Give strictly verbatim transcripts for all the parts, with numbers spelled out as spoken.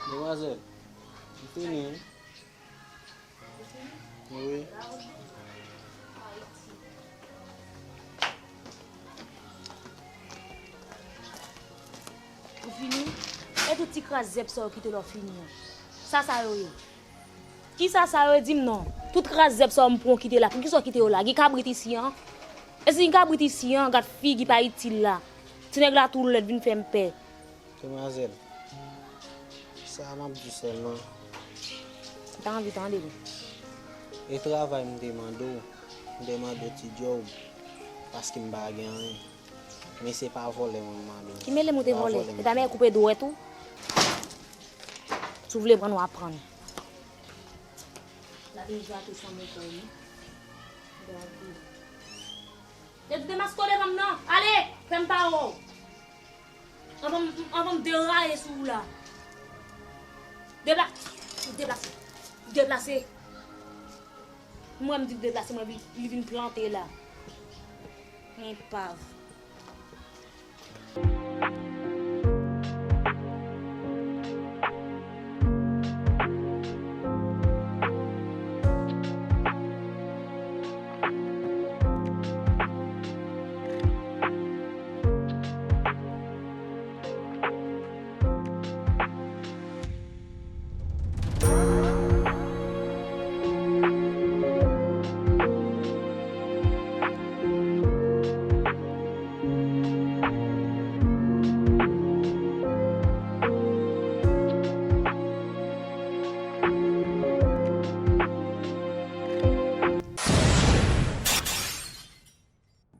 Demwazèl, m fini wi. Wi. Ou fini? E tout ti kras zèb sa yo kite lè w fini an? Sa sa yo ye? Kisa sa yo ye, di m non? Tout kras zèb sa yo m pran w kite la, poukisa w kite yo la? Gen kabrit isi an? E si gen kabrit isi an, gad figi pa itil la. Ti nèg la tou lèd vin fè m pè. Demwazèl, sa m ap di w sèlman. M ta anvi tande li. E travay m te mande w, m te mande w ti djòb, paske m pa gen anyen. Men se pa vòlè mwen mande w. Ki mele m ou te vòlè? E ta mèt koupe dwèt ou. Si w vle pran, w a pran. Gade jate san motò wi. Gade. Depi w demaske w devan m nan, ale, fè m pa wè w. Anvan m, anvan m deraye sou ou la. Depla-, deplase. Deplase. Mwen m di l deplase, mwen li, li vin plante la. Enpav.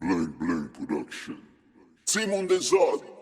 Bling Bling Production. Timoun Dezòd.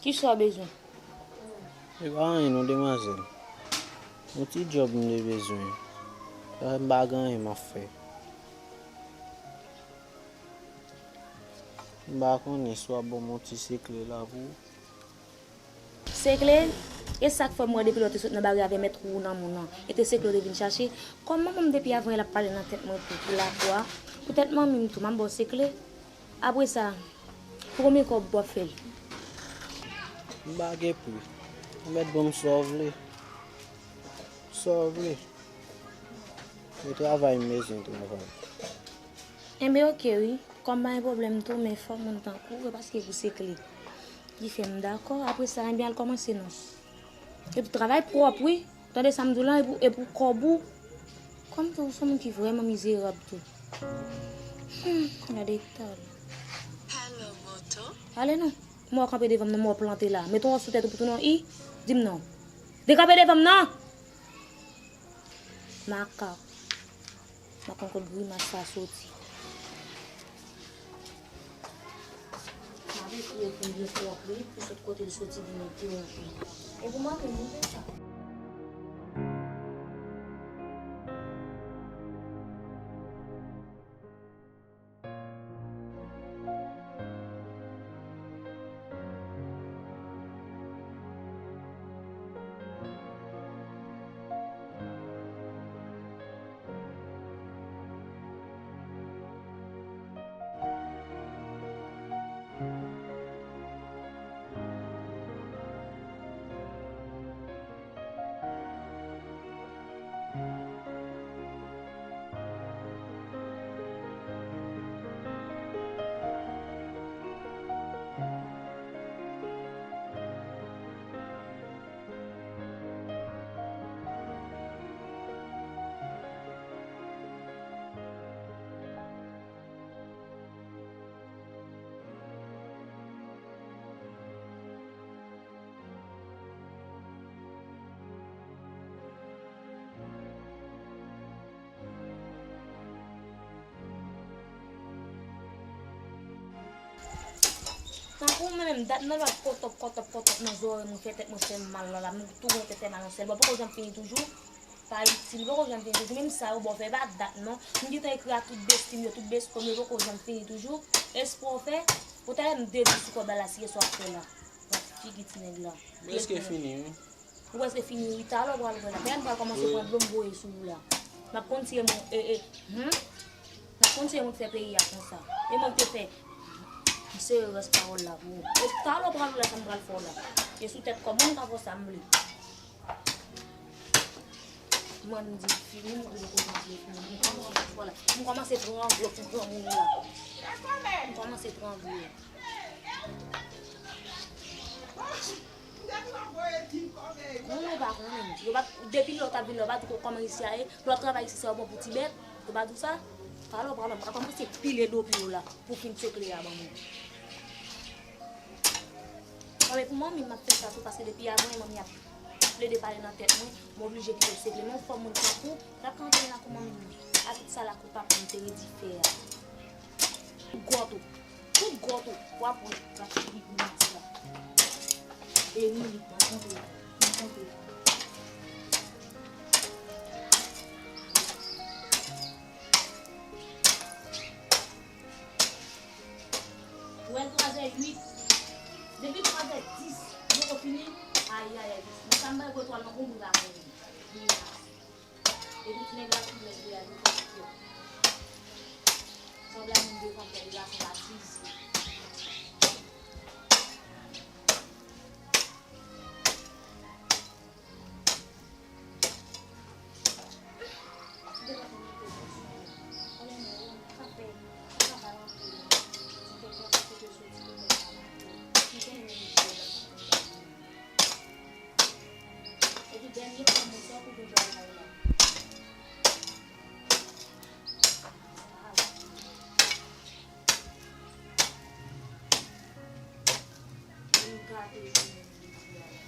Kisa w bezwen? E pa anyen non, demwazèl. Yon ti djòb m te bezwen. Paske m pa gen anyen m ap fè. M pa konnen si w ap ban m yon ti sekle la pou ou. Sekle? E sa k fè m wè depi lè w te sot nan bari avè mèt ou nan moun nan, e te sekle w te vin chache. Kòm manman m depi avan yè l ap pale nan tèt mwen pou, pou lapwa, poutèt manmi m tou, m ap ba w sekle. Apre sa, pou konbyen kòb w ap fè l? M pa gen pri. Ou mèt ban m sa w vle. Sa w vle. E travay m bezwen travay. Enben, oke wi. Kòm pa gen pwoblèm tou, men fò moun tankou w, e paske pou sekle. Ki fè m dakò. Apre sa, enben, al kòmanse non. Epi travay pwòp wi. Tande sa m di w lan, e pou, e pou kòb ou. Kòm tou, w se yon moun ki vrèman mizerab tou. Hmm, gade eta l. Hello, moto. Ale non. M wè w kanpe devan m nan, m wè w plante la. Mete yon wòch sou tèt ou pou tounen yon i. Di m non. Dekanpe devan m nan! Makak. M ap konn kot grimas sa soti. M ap ekri yo pou m byen pwòp wi, pou sot kote l soti vin entewonpe. E pou m antre, m ouvri sa. Tankou mwen menm, dat nan lòt kòtòp, kòtòp, kòtòp nan zòrèy mwen, fè tèt mwen fè m mal la, la, m tou gon tèt fè mal yon sèl bò, poko janm fini toujou. Pa itil, poko janm fini toujou, menm sa yo ba w fè, e pa dat non. M gentan ekri a tout besti m yo, tout besti m yo, poko janm fini toujou. Espwa w fè, ou ta wè m depi sou kòb la, la, si e sa w ap fè la. Gad figi ti nèg la. Prèske fini, wi. Ou prèske fini, wi. Talè w pral wè la. Pèn pral kòmanse pran dlo m voye sou ou la. M ap konn si e mwen, e, e, hmm? M ap konn si e mwen k fè peyi a konsa. E mwen k te fè. M sere rès pawòl la pou ou. E talè w pral wè la sa m pral fè w la. E sou tèt kòb mwen m ka fè w sa m vle. Mwen m di fini, m di kote m vle fini. M kòmanse fò la. M kòmanse pran anvlòp pou granmoun la. M kòmanse pran anvlòp. Moun yo pa konnen. Yo pa, depi lè w t ap vin la, yo pa di w kòman isi a ye. Lè w ap travay isi, sa yo bon pou ti bèt. Yo pa di w sa. Talè w pral wè m pral kòmanse pile do pye w la pou fin tchekle a ban mwen. Bon, men pou manmi m, m ap fè sa tou, paske depi avan, manmi ap plede pale nan tèt mwen, m oblije kite l tchekle. Men yon fò moun tankou, l ap ka antre la kou manmi m. Avèk sa la kou papa m te redi fè a. Tout gòt ou. Tout gòt ou. W ap wè, w ap figi pou mati la. E nou li pa kontre, li kontre. Ou wè l twazè uit. Depi twazè dis, nou poko fini. Ayayay. Mwen sa m bay pou etwal nan gon moun la konn. Epi ti nèg la tou byen vle al nan kòkitye. Sanble moun devan kè li la fè la kriz. Epi dènye fwa mwen sòti pou bagay la. Vin gate jounen jodi a la.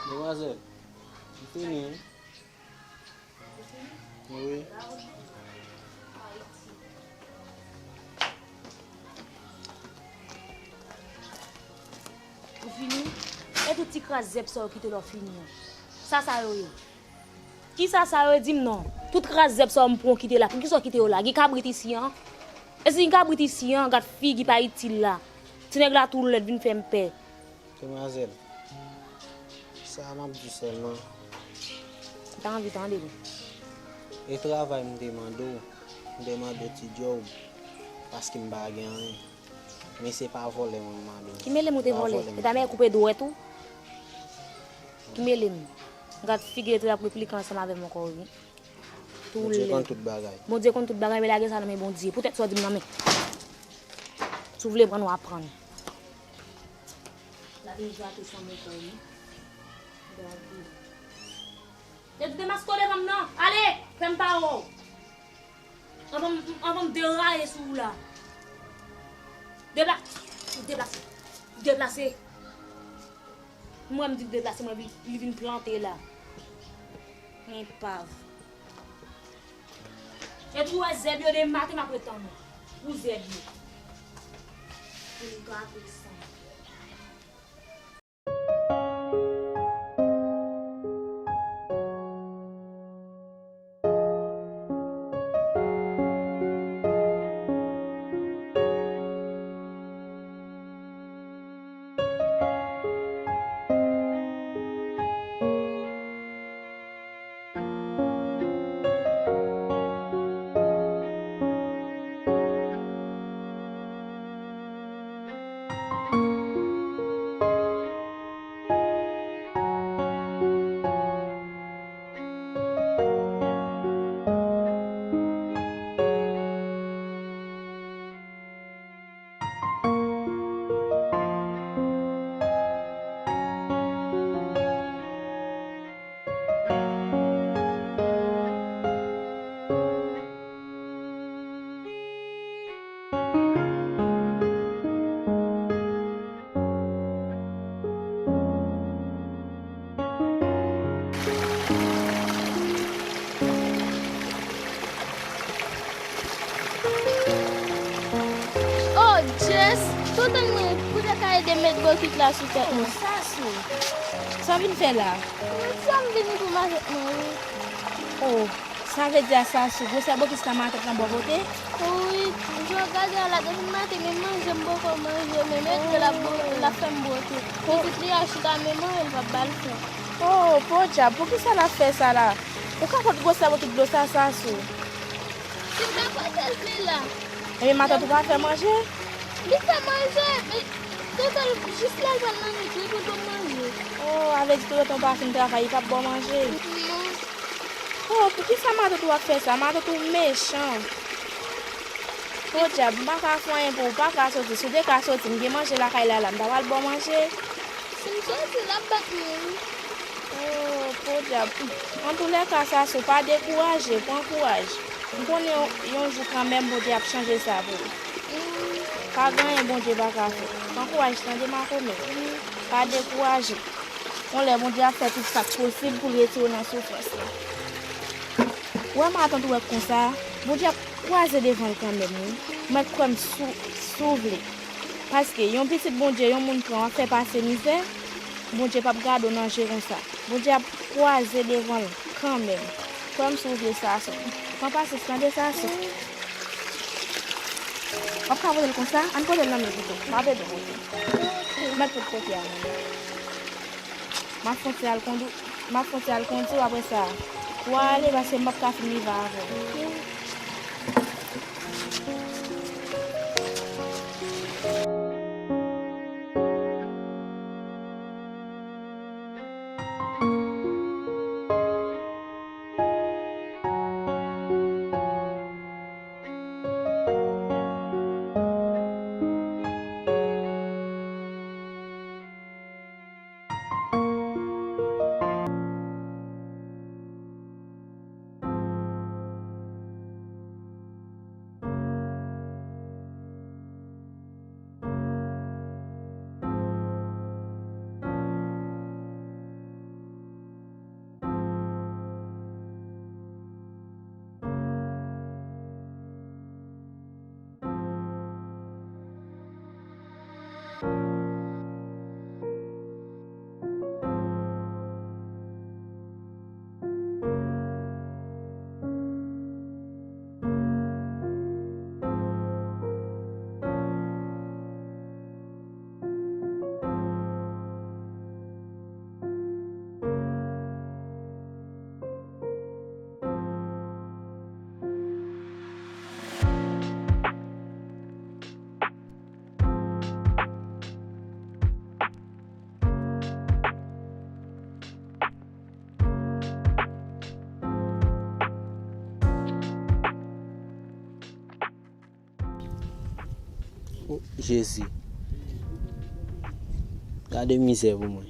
Demwazèl, m fini, wi. Wi. Ou fini? E tout ti kras zèb sa yo kite lè w fini an. Sa sa yo ye? Kisa sa yo ye, di m non? Tout kras zèb sa yo m pran kite la. Poukisa w kite yo la? Gen kabrit isi an? E si gen kabrit isi an, gad figi pa itil la. Ti nèg la tou lèd vin fè m pè. Demwazèl, sa m ap di sèlman. M ta anvi tande li. E travay m te mande w, m te mande w ti djòb, paske m pa gen anyen. Men se pa vòlè mwen mande w. Ki mele m ou te vòlè? E ta mèt koupe dwèt ou? Ki mele m? Gad figi l ap replike ansanm avè m ankò wi. Tou lè. Bondye konn tout bagay. Bondye konn tout bagay, men lage sa nan men Bondye. Poutèt sa w di m nan men. Si w vle pran, w ap pran. Gade jate san motò wi. Gade. Yo tou demaske w devan m nan. Ale, fè m pa wè w. Anvan m, anvan m deraye sou ou la. Depla-, deplase. Deplase. Mwen m di l deplase, mwen li, li vin plante la. Enpav. Epi w wè zèb yo de maten m ap ret tann ou. Pou zèb yo. Pou l gate san. Tonton mwen, pou te ka ede met bokit la sou tèt mwen. Sasou, sa w vin fè la? Sa m vini pou matant mwen, wi. Oh, sa vle di a Sasou, gwosè bokit la matant lan bò kote? Wi, jan w gade a la, depi maten, menm manje m poko manje, men met dlo l ap bo-, l ap fè m bwote. Pitit li a chita, menm manje l p ap ba l fè. Oh, podyab, poukisa l ap fè sa la? Ou ka pot gwosè bokit dlo sa, Sasou? Si m pa pote l, li la. Ebyen, matant ou pa fè manje? Li fè manje, men tonton l, jis lè l pral nan nèt, li tonton manje. Oh, avè di tonton pa fin travay, li p ap ba w manje? Non. Oh, poukisa matant ou ap fè sa? Matant ou mechan. Podyab, m pa ka fè anyen pou ou, ou pa ka soti. Si w te ka soti, m gen manje lakay la la, m ta pral ba w manje. Si m soti, l ap bat mwen, wi. Oh, podyab. Antoulèka, Sasou, pa dekouraje, pran kouraj. M konnen yon, yon jou kanmenm, Bondye ap chanje sa pou ou. Mm. Pa gen anyen Bondye pa ka fè. Pran kouraj, tande, makomè. Mm. Pa dekouraje. Yon lè, Bondye ap fè tout sa k posib pou l retire w nan soufrans lan. Ou wè matant ou wè konsa, Bondye ap kwaze devan l kanmenm, wi. Mwen kwè m si w, si w vle. Paske yon pitit Bondye, yon moun pran, w ap fè pase mizè, Bondye p ap gade w nan je konsa. Bondye ap kwaze devan l kanmenm. Kwè m si w vle, Sasou. Pran pasyans, tande, Sasou. W ap ka pote l konsa? Ann pote l nan men pito. M ap ede w pote. Mèt pote kote a, mwen. M ap fon ti al kondi-, m ap fon ti al kondi w apre sa. Pou w ale, paske m p ap ka fin rive avè w. O Jezi, gade mizè pou mwen.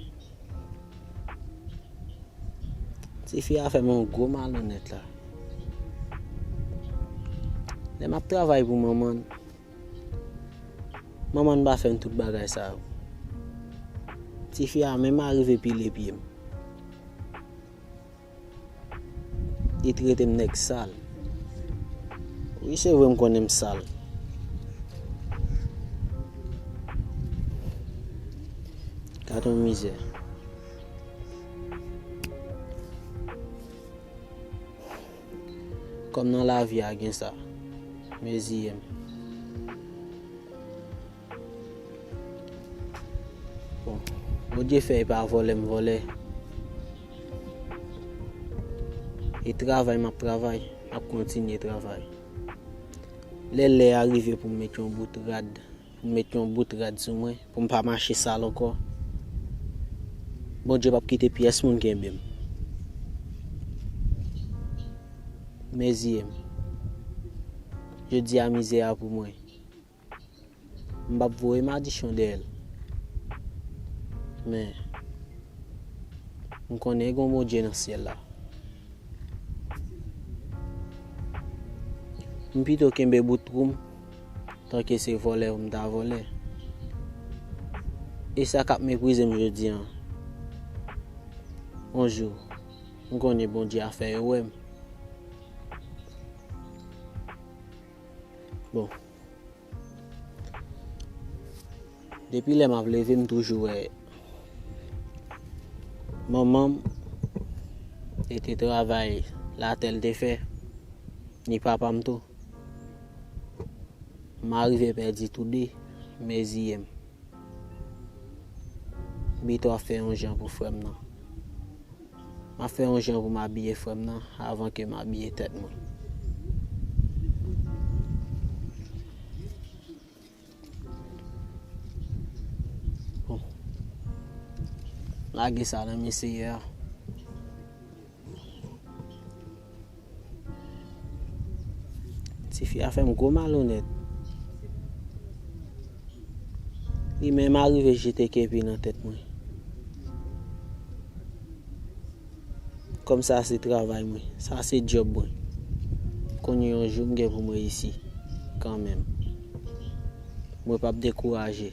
Tifi a fè m yon gwo malonèt la. Lè m ap travay pou manman l, manman l pa fè m tout bagay sa yo. Tifi a menm arive pile pye m. Li trete m nèg sal. Wi, se vre, m konnen m sal. Gad yon mizè. Kòm nan lavi a gen sa, meziye m. Bon, Bondye fè e pa vòlè m vòlè. E travay m ap travay, m ap kontinye travay. Lè lè a rive pou m met yon bout rad, pou m met yon bout rad sou mwen, pou m pa mache sal ankò, Bondye p ap kite pyès moun kenbe m. Meziye m. Jodi a mizè a pou mwen. M p ap voye madichon dèyè l. Men, m konnen gen yon Bondye nan syèl la. M pito kenbe bout twou m, tanke se vòlè m ta vòlè. E sa k ap meprize m jodi a, yon jou, m konnen Bondye a fè yo wè m. Bon. Depi lè m ap leve, m toujou wè manman m, li te travay latè l te fè, ni papa m tou. M arive pèdi toude, men zye m. Bito ap fè yon jan pou frè m nan. M ap fè yon jan pou m abiye frè m nan avan ke m abiye tèt mwen. Bon. Lage sa nan men Seyè a. Tifi a fè m gwo malonèt. Li menm arive jete kepi nan tèt mwen. Kòm sa se travay mwen, sa se djòb mwen. M konnen yon jou m gen pou m reyisi kanmenm. Mwen p ap dekouraje.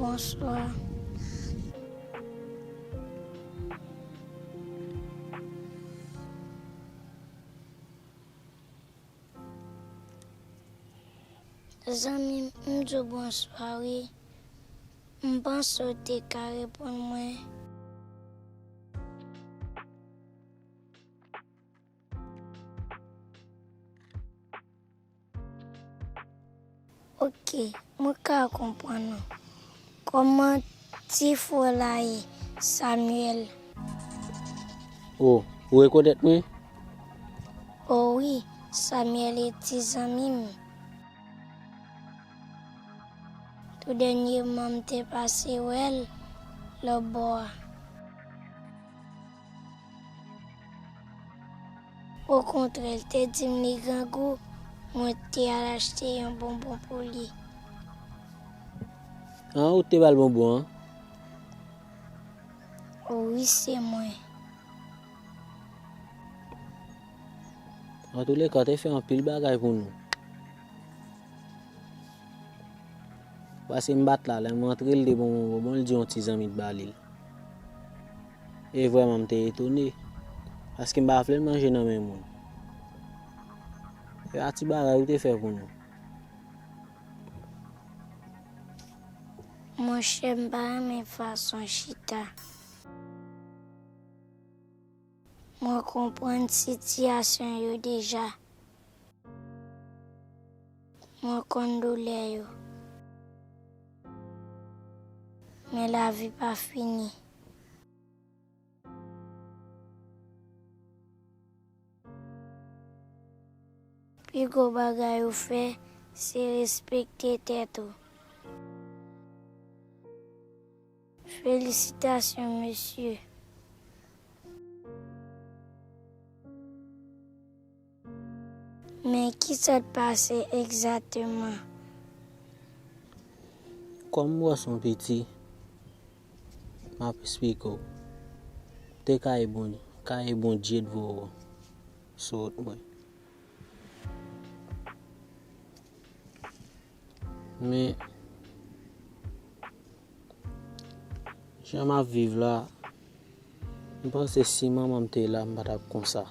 Bonswa. Zanmi m, m di w bonswa wi. M panse w te ka reponn mwen. Ok, mwen ka konprann ou. Kòman ti frè w la ye, Samuel? O, ou rekonèt mwen? O wi, Samuel e ti zanmi m. Tou dènyèman m te pase wè l lòtbò a. Okontrè, l te di m li grangou, mwen te al achte yon bonbon pou li. An, ou te ba l bonbon an? Wi, se mwen. Antouleka, w te fè anpil bagay pou nou. Paske m bat la, lè m antre, l te ban m yon bonbon, l di yon ti zanmi t ba li l. E vrèman, m te etone, paske m pa vle l manje nan men moun. E pa ti bagay ou te fè pou nou. Monchè, m pa renmen fason w chita. Mwen konprann sitiyasyon yo deja. Mwen konn doulè yo. Men lavi pa fini. Pi gwo bagay ou fè, se respekte tèt ou. Felisitasyon, mesye. Men kisa k pase egzakteman? Kòm m wè w se yon piti, m ap esplike w. Te kaye Bon-, kaye Bondye t voye w sou wout mwen. Men, Jan m ap viv la, m panse si manman m te la, m pa t ap konsa.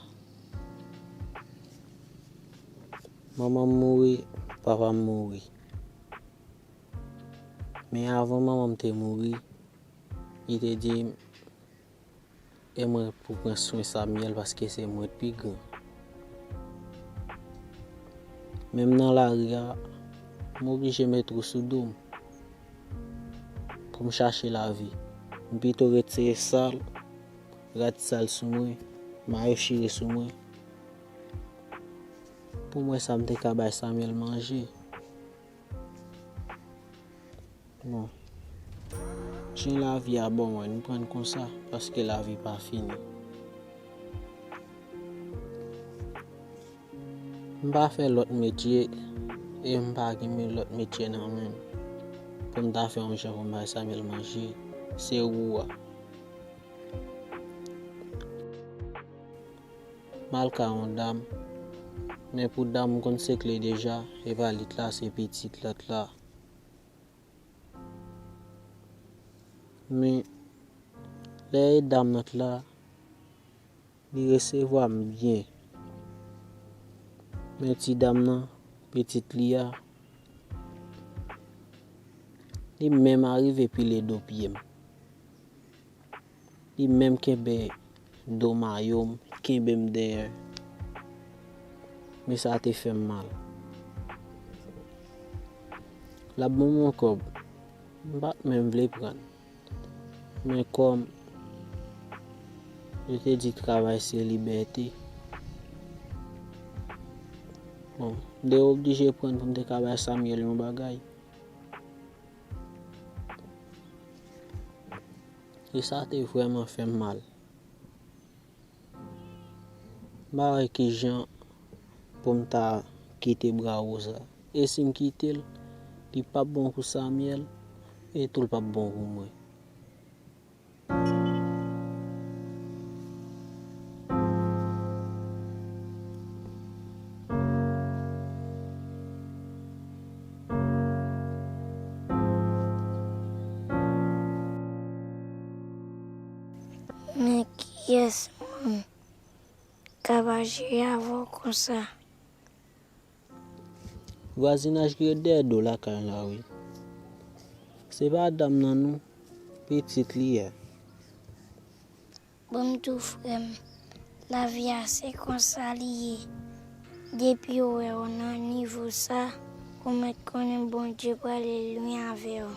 Manman m mouri, papa m mouri. Men avan manman m te mouri, li te di m, e mwen pou pran swen Samuel paske se mwen k pi gran. Menm nan lari a, m oblije met wou sou do m pou m chache lavi. M pito retire sal, rad sal sou mwen, mayo chire sou mwen, pou m wè sa m te ka bay Samuel manje. Bon, jan lavi a ban mwen, m pran l konsa, paske lavi pa fini. M pa fè lòt metye, e m pa gen lòt metye nan men m. Pou m ta fè yon jan pou m bay Samuel manje, se wou a. M al ka yon dam, men pou dam m konn se kle deja, e pa li t la, se pitit la t la. Men, lè e dam nan t la, li resevwa m byen. Men ti dam nan, pitit li a, li menm arive pile do pye m. Li menm kenbe do mayo m, kenbe m dèyè. Men sa te fè m mal. L ap ban m yon kòb, m pa t menm vle pran l. Men kòm yo te di travay se libète, bon, m te oblije pran l pou m te ka bay Samuel yon bagay. E sa te vrèman fè m mal. M pa wè kijan pou m ta kite bra wou sa. E si m kite l, li p ap bon pou Samuel, e tou l p ap bon pou mwen. Men kiyès moun k ap aji avè w konsa? Vwazinaj ki ret dèyè do lakay la, wi. Se pa dam nan non, pitit li a. Ban m di w, frè m, lavi a se konsa li ye. Depi w wè w nan nivo sa, ou mèt konnen Bondye prale lwen avè w.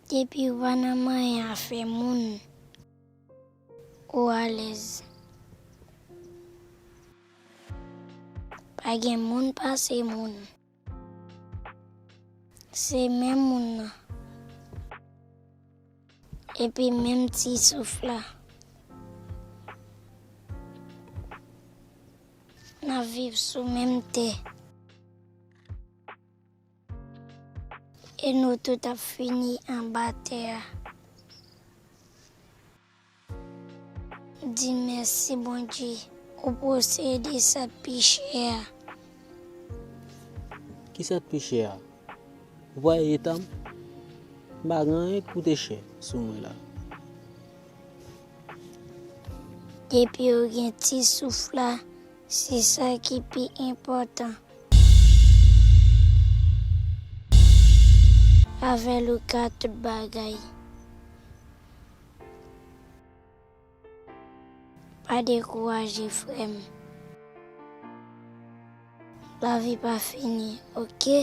Depi w pa nan manyen afè moun, ou alèz. Pa gen moun pase moun. Se menm moun nan. Epi menm ti souf la. N ap viv sou menm tè. E nou tout ap fini anba tè a. Di mèsi, Bondye, ou posede sa k pi chè a. Ki sa k pi chè a? Ou pa wè eta m? M pa gen anyen k koute chè sou mwen la. Depi w gen ti souf la, se sa ki pi enpòtan. Avè l ou ka tout bagay. Pa dekouraje, frè m. Lavi pa fini, oke?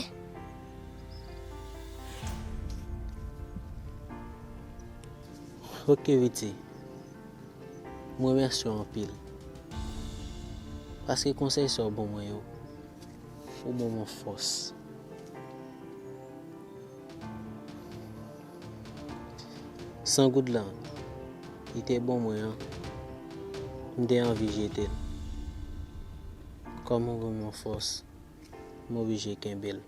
Oke, Viti. M remèsye w anpil. Paske konsèy sa w ban mwen yo, ou ban mwen fòs. San goud lan, li te ban mwen an, m te anvi jete l. Kòm ou ban mwen fòs, m oblije kenbe l.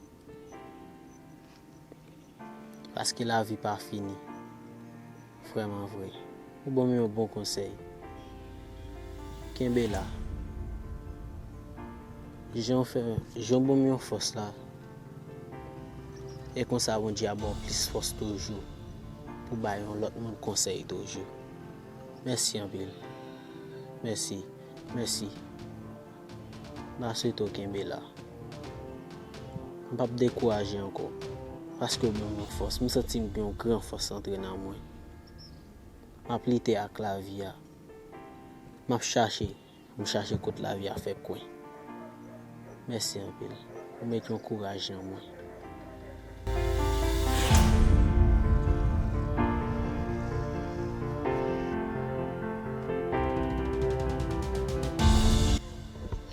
Paske lavi pa fini. Vrèman vre. Ou ban m yon bon konsèy. Kenbe la. Jan w fè, jan w ban m yon fòs la, e konsa Bondye ap ba w plis fòs toujou. ou bay yon lòt moun konsèy toujou. Mèsi anpil. Mèsi. Mèsi. M ta swete w kenbe la. M p ap dekouraje ankò, paske w ban mwen fòs. M santi m gen yon gran fòs antre nan mwen. M ap lite ak lavi a. M ap chache, m chache kot lavi a fè kwen. Mèsi anpil. Ou met yon kouraj nan mwen.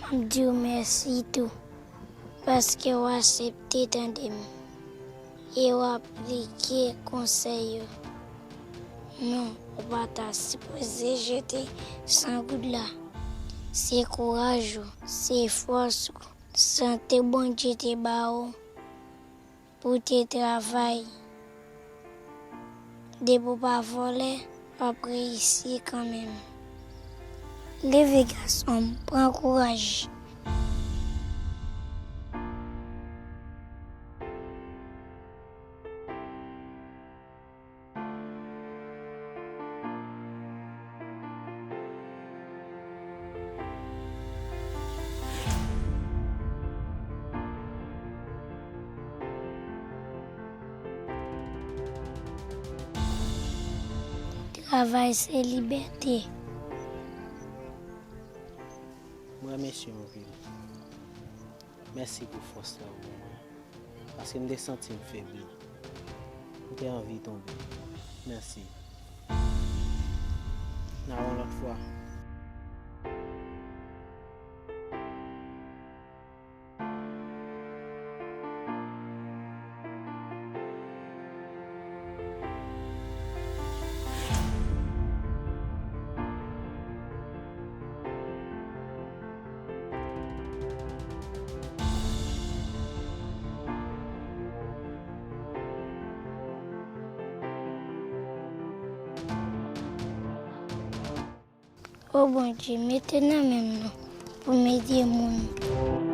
M ap di w mèsi tou, paske w aksepte tande m e w aplike konsèy yo. Non, ou pa ta sipoze jete san goud la. Se kouraj ou, se fòs ou, sante Bondye te ba ou pou te travay. Depi w pa vòlè, w ap reyisi kanmenm. Leve, gason m, pran kouraj. Travay se libète. M remèsye w anpil. Mèsi pou fòs la ou ban mwen, paske m te santi m febli. M te anvi tonbe. Mèsi. N a wè yon lòt fwa. O Bondye, mete nan men m non pou m ede moun.